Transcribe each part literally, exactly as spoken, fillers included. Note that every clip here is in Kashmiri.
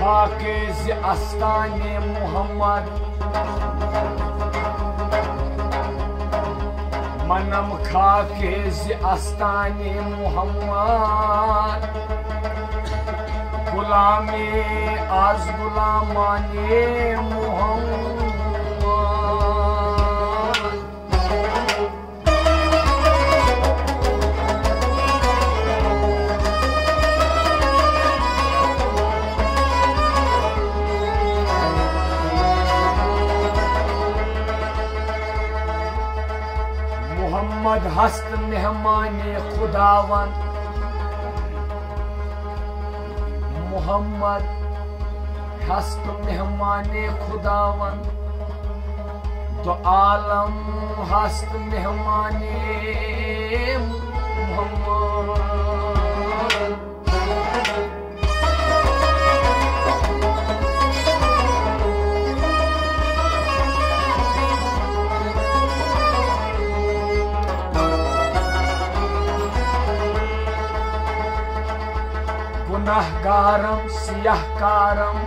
خاکے زِ استانِ محمد، منم خاکے زِ استانِ محمد، غلامے از غلامانِ محمد۔ محمد ہست مہمانِ خداوند، محمد ہست مہمانِ خداوند، دو عالم ہست مہمانِ محمد۔ گناہ گارم سیاہ کارم،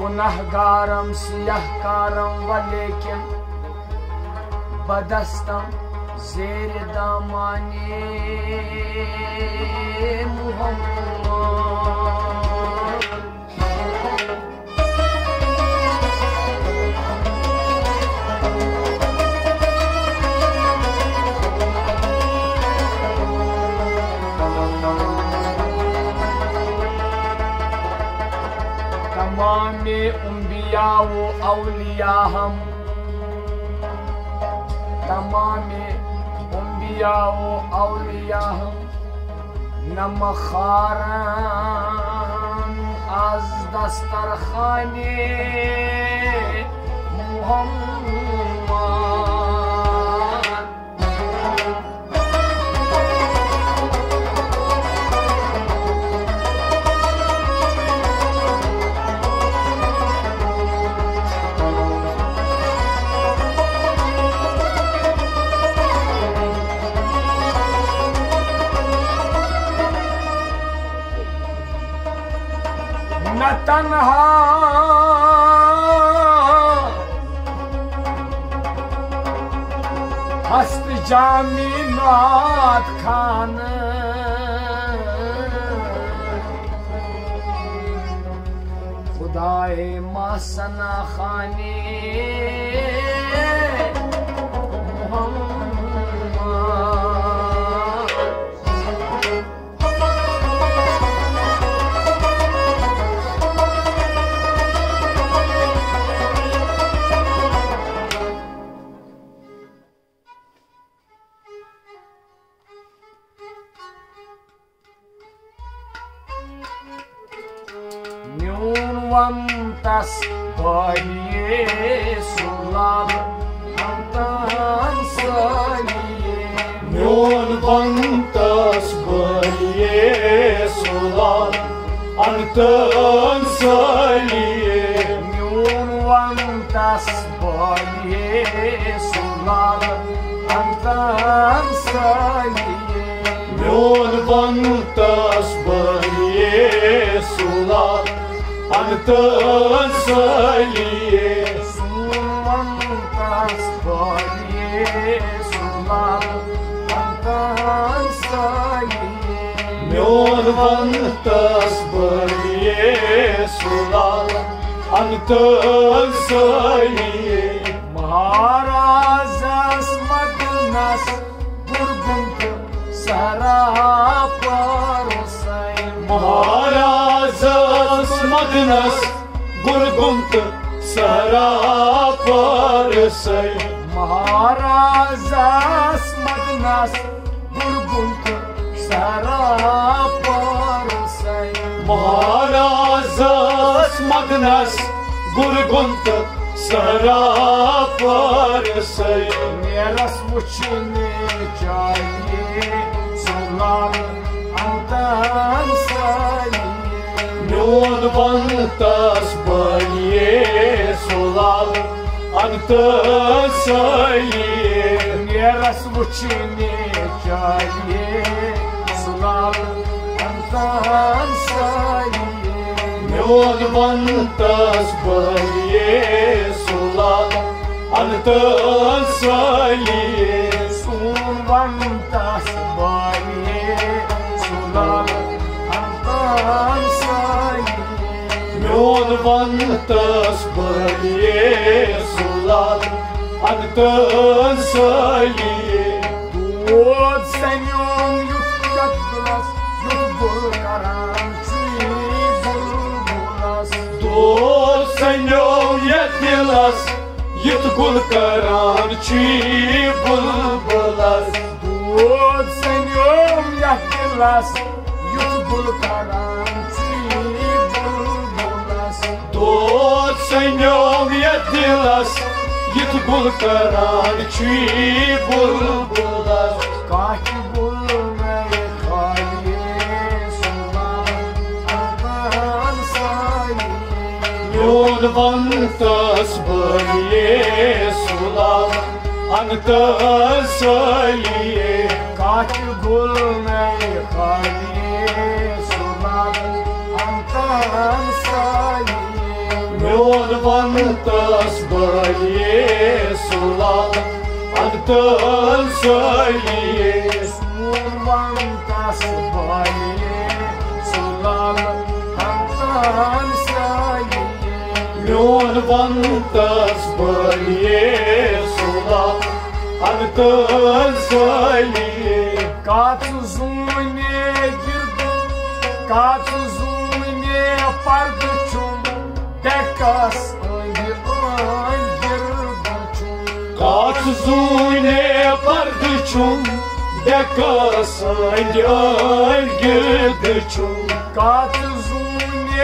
گناہ گارم سیاہ کارم، ولیکن بدستم زیر دامانِ محمد۔ تمام انبیاء و اولیاء ہم، تمام انبیاء و اولیاء ہم، نمہ خارن از دسترخوانِ محمد۔ نہ تنہا ہست جامی نعت خوان، خدائے ما ثنا خوانِ محمد۔ میون ونتس بٲلیے سُہ لال انتن سٲلیے۔ میون ونتس بٲلیے سُہ لال انتن سٲلیے۔ میون ونتس بٲلیے سُہ لال انتن سٲلیے۔ میون ونتس بٲلیے سُہ لال انتن سٲلیے۔ سون ونتس بٲلیے سُہ لال انتن سٲلیے۔ میون ونتس بٲلیے سُہ لال انتن سٲلیے۔ مہارازس مدنس گُرگُن تہٕ صحرا پٲرسے۔ مہارازس مدنس گُرگُن تہٕ صحرا پٲرسے۔ مہارازس مدنس گُرگُن تہٕ صحرا پٲرسے۔ مہارازس مدنس گُرگُن تہٕ صحرا پٲرسے۔ نیرس وُچھنہِ چاہیے سُہ لال انتن سٲلیے۔ میون ونتس بٲلیے سُہ لال انتن سٲلیے۔ نیرس وُچھنہِ چاہیے سُہ لال انتن میون ونتس بلیے سُہ لال انتن سٲلی۔ سون ونتس بلیے سُہ لال انتن سٲلی۔ میون ونتس بلیے سُہ لال انتن سٲلی۔ دود سنیوم یُتھ یتلس یُتھ گُل کران چھُ بُلبُلس۔ دود سنیوم یتھ دلس یُتھ گُل کران چھُ بُلبُلس۔ دود سنیوم یتھ دلس یُتھ گُل کران چھُ بُلبُلس۔ دود سنیوم یتھ دلس یُتھ گُل کران چھُ بُلبُلس۔ کتھ گُل نَے خالی سُہ لال انتن سٲلی۔ میون ونتس بلیے سُہ لال انتن سٲلی۔ کتھ گُل نَے خالی سُہ لال انتن سٲلی۔ میون ونتس بلیے سُہ لال انتن سٲلی۔ سون ونتس بلیے سُہ لال انتن سٲلی۔ میون ونتس بلیے سُہ لال انتن سٲلی۔ کتھ زوٗنہِ گِردٕ، کتھ زوٗنہِ پردٕ چھُم ڈیکس أنٛدۍ أنٛدۍ گِردٕ چھُم۔ کتھ زوٗنہِ پردٕ چھُم ڈیکس أنٛدۍ أنٛدۍ گِردٕ چھُم۔ کتھ زوٗنہِ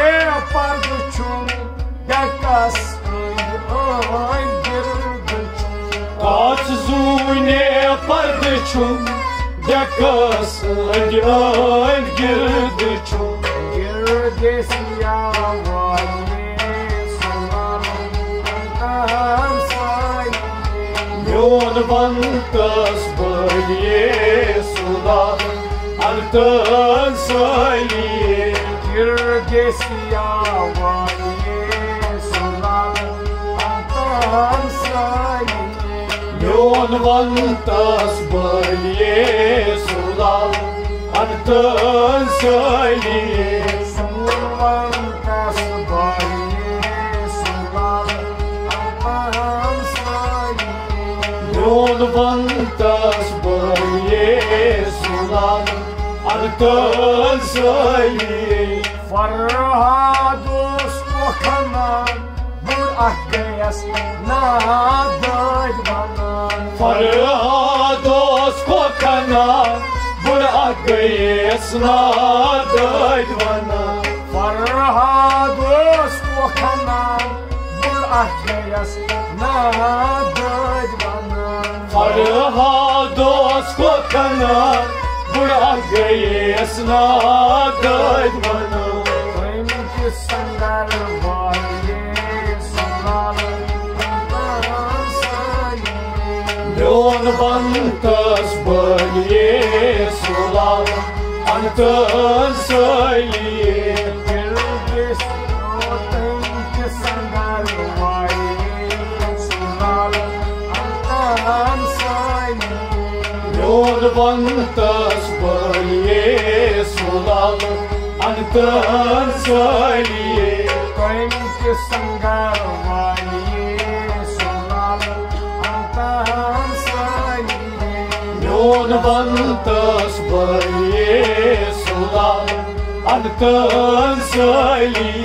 پردٕ چھُم ڈیکس أنٛدۍ أنٛدۍ گِردٕ چھُم۔ کتھ زوٗنہِ پردٕ چھُم ڈیکس أنٛدۍ أنٛدۍ گِردٕ چھُم۔ گِردِس یا والہِ سُہ لال انتن سٲلی۔ میون ونتس بلیے سُہ لال انتن سٲلی۔ گِردِس یا والہِ سُہ لال انتن سٲلی۔ میون ونتس بلیے سُہ لال انتن سٲلی۔ سون ونتس بلیے سُہ لال انتن سٲلی۔ میون ونتس بلیے سُہ لال انتن سٲلی۔ فرہاد اوس کوکھنان، بُڈٕ اکھ گٔیَس نادٲدۍ ونان۔ فرہاد اوس کوکھنان، بُڈٕ اکھ گٔیَس نادٲدۍ ونان۔ فرہاد اوس کوکھنان، بُڈٕ اکھ گٔیَس نادٲدۍ ونان۔ فرہاد اوس کوکھنان، بُڈٕ اکھ گٔیَس نادٲدۍ ونان۔ تٔمۍ کِس سنگر والہِ سُہ لال انتن سٲلی۔ میون ونتس بلیے سُہ لال انتن سٲلی۔ دِل گژھِ تٔمۍ کِس سنگر والہِ سُہ لال انتن سٲلی۔ میون ونتس بلیے سُہ لال انتن سٲلی۔ تٔمۍ کِس سنگر والہِ سُہ لال انتن سٲلی۔ میون ونتس بلیے سُہ لال انتن سٲلی۔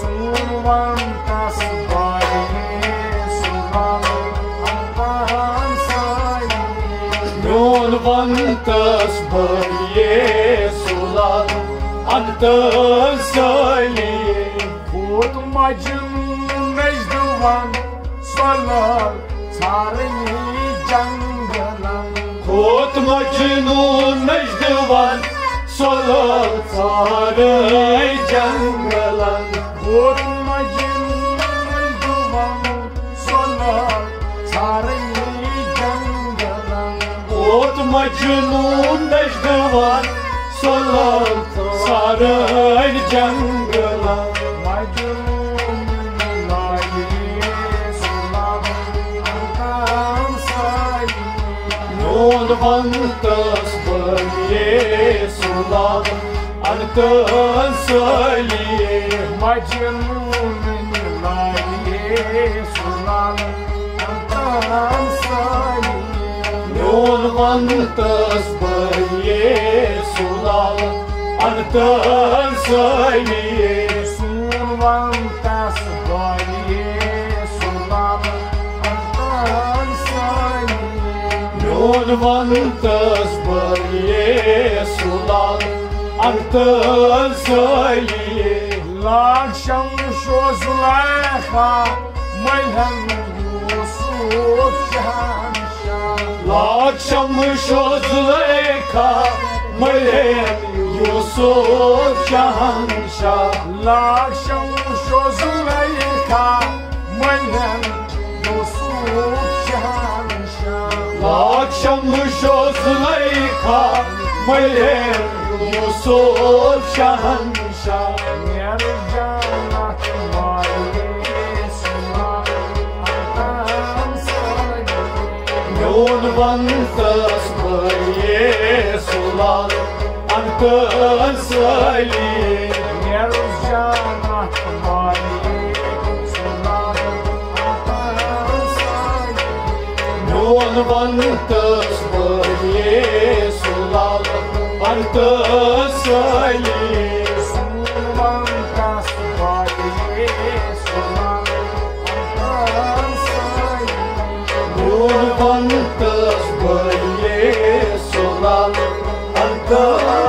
سون ونتس بلیے سُہ لال انتن سٲلی۔ میون ونتس بلیے سُہ لال انتن سٲلی۔ کھوٚت مجنون نجدٕ ون سۄ لٲل ژھارنہِ جنگلن۔ کھوٚت مجنون نجدٕ ون سۄ لٲل ژھارنہِ جنگلن۔ کھوٚت مجنون نجدٕ ون سۄ لٲل ژھارنہِ جنگلن۔ کھوٚت مجنون نجدٕ ون سۄ لٲل رٲنۍ جنگلہٕ۔ مجنون لالے سُہ لالہٕ انتن سٲلی۔ میون ونتس بٲلیے سُہ لالہٕ انتن سٲلی۔ مجنون لالے سُہ لالہٕ انتن سٲلی۔ میون ونتس بٲلیے سُہ لالہٕ انتن سٲلی۔ سون ونتس بٲلیے سُہ لالہٕ انتن سٲلی۔ میون ونتس بٲلیے سُہ لالہٕ انتن سٲلی۔ لاگ شمشو زلیخا ملن یوسف شہنشاہ۔ لاگ شمشو زلیخا ملن یوسف شہنشاہ۔ لاگ شمشو زلیخا ملن یوسف شہنشاہ۔ لاگ شمشو زلیخا ملن یوسف شہنشاہ۔ نیر جنت والے سُہ لالہٕ انتن سٲلی۔ میون ونتس بٲلیے سُہ لالہٕ انتن سٲلی۔ نیر جنت والے سُہ لالہٕ انتن سٲلی۔ میون ونتس بٲلیے سُہ لالہٕ انتن سٲلی۔ سون ونتس بٲلیے سُہ لالہٕ انتن سٲلی۔ میون ونتس بٲلیے سُہ لالہٕ انتن